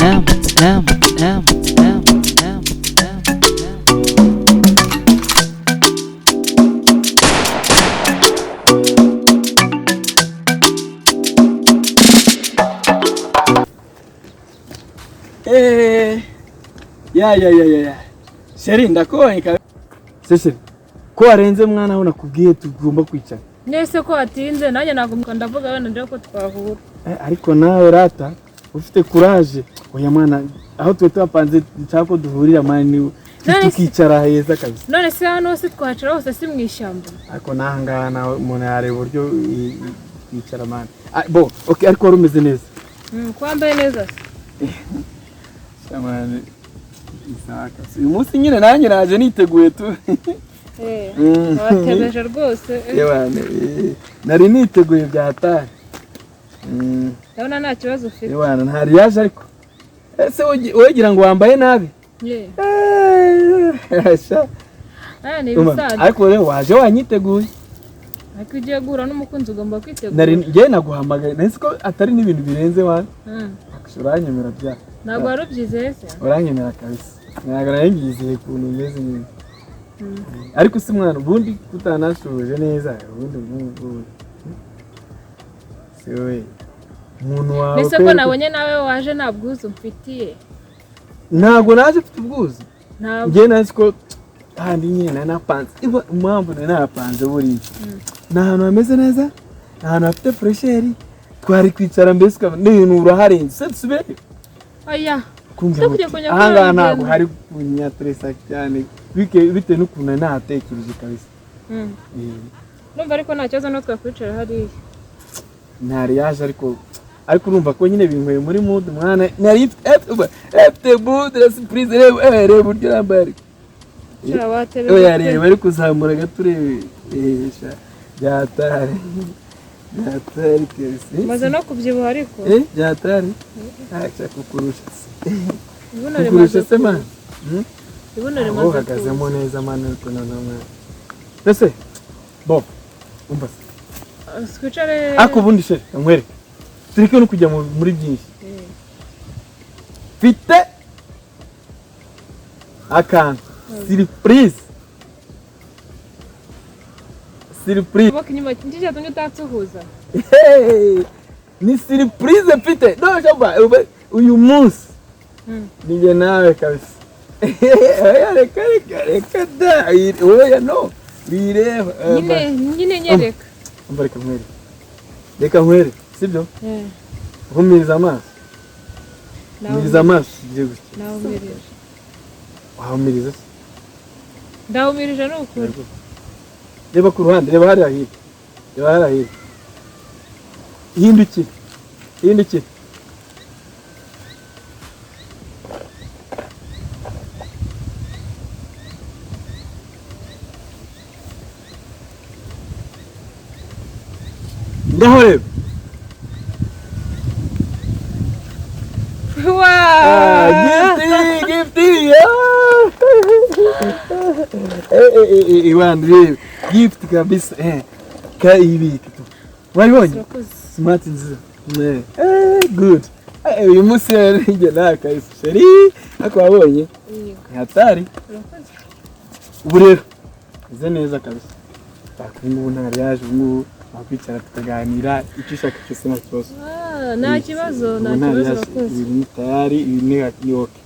M M M M M M M. Eh, ya ya ya ya ya. Chérie, ndakubonye kabisa. Se chérie, ko warenze mwana aho nakubwiye tugomba kwicara. Nese ko watinze, nanjye nagumye ndavuga wenda ndebe ko twahura. Eh, ariko nawe rata ufite courage. Oya mwana, aho twe twapanze nshaka ko duhurira mwana ni tukicara heza kabisa. None se hano hose twacara hose si mu ishyamba? Ariko nahangaha nawe umuntu yareba uburyo yicara mwana. Ah, bo, okay, ariko wari umeze neza. Ko wambaye neza se? Shamani, Isaka. Uyu munsi nyine nanjye naje niteguye tu. Watebeje rwose. Yewe, nari niteguye bya hatari. Ndabona nta kibazo ufite. Yewe, ntari yaje ariko. Ese wogira ngo wambaye nabi? Ni ibisanzwe. Ariko rero waje wanyiteguye. Ariko ugiye guhura n'umukunzi ugomba kwitegura. Nari ngiye naguhamagaye, nari ko atari n'ibintu birenze wa. Uranyemera bya. Ntabwo wari ubyizeye se? Uranyemera kabisa. Ntabwo nari mbyizeye ukuntu umeze nyine. Ariko si mwana ubundi kutanashoje neza ubundi ngubu. Si we. Umuntu wawe. Nese ko nabonye nawe waje nta bwuzu mfitiye. Ntabwo naje mfite ubwuzu. Ntabwo. Ngiye nazi ko handi nyine nari napanze. Impamvu nari napanze buriya. Ni ahantu hameze neza, ni ahantu hafite fresheri, twari kwicara mbese ukabona n'ibintu uraharenze. Se dusubireyo? Oya. Aha ngaha ntabwo hari kunyateresa cyane bitewe n'ukuntu nahatekereje kabisa. Numva ariko nta kibazo no twakwicara hariya. Ntari yaje ariko urumva ko nyine binyweye muri mood mwana nari mfite mood na surprise. Reba reba uburyo nambaye ariko. Oya reba ari kuzamura gato urebe. Byatari. Byatari kabisa. Maze no kubyibuha ariko. Byatari. Acha kukurusha. Kukurusha se man. Ibuno rimaze. Uhagazemo neza man ariko noneho mwana. Mbese bo umva se. Twicare. Ariko ubundi chérie nkwereke. Tureke no kujya muri byinshi. Mfite akantu surprise. Surprise. Ni surprise mfite. No shamba uyu munsi. Nije nawe kabisa. Oya reka reka reka da. Oya no. Bireba. Nyine nyereka. Umva reka nkwereke. Reka nkwereke, sibyo? Humiriza amaso. Humiriza amaso ugiye gutya. Nahumirije. Wahumirije se? Ndahumirije ni ukuri. Reba ku ruhande, reba hariya hirya. Reba hariya hirya. Hindukira. Hindukira. Ngaho reba. Wow! Gifty, gifty! Iwan, reba. Gift kabisa. Ka ibiki tu. Wabibonye? Smart nziza. Good. Uyu munsi rero njye nakaye chérie. Ako wabonye? Ni hatari. Ubu rero meze neza kabisa. Ubu nta yaje ubu wakwicara tukaganira icyo ushaka cyose nta kibazo. Nta kibazo, nta kibazo urakoze. Ibintu ni tayari, ibintu ni okay.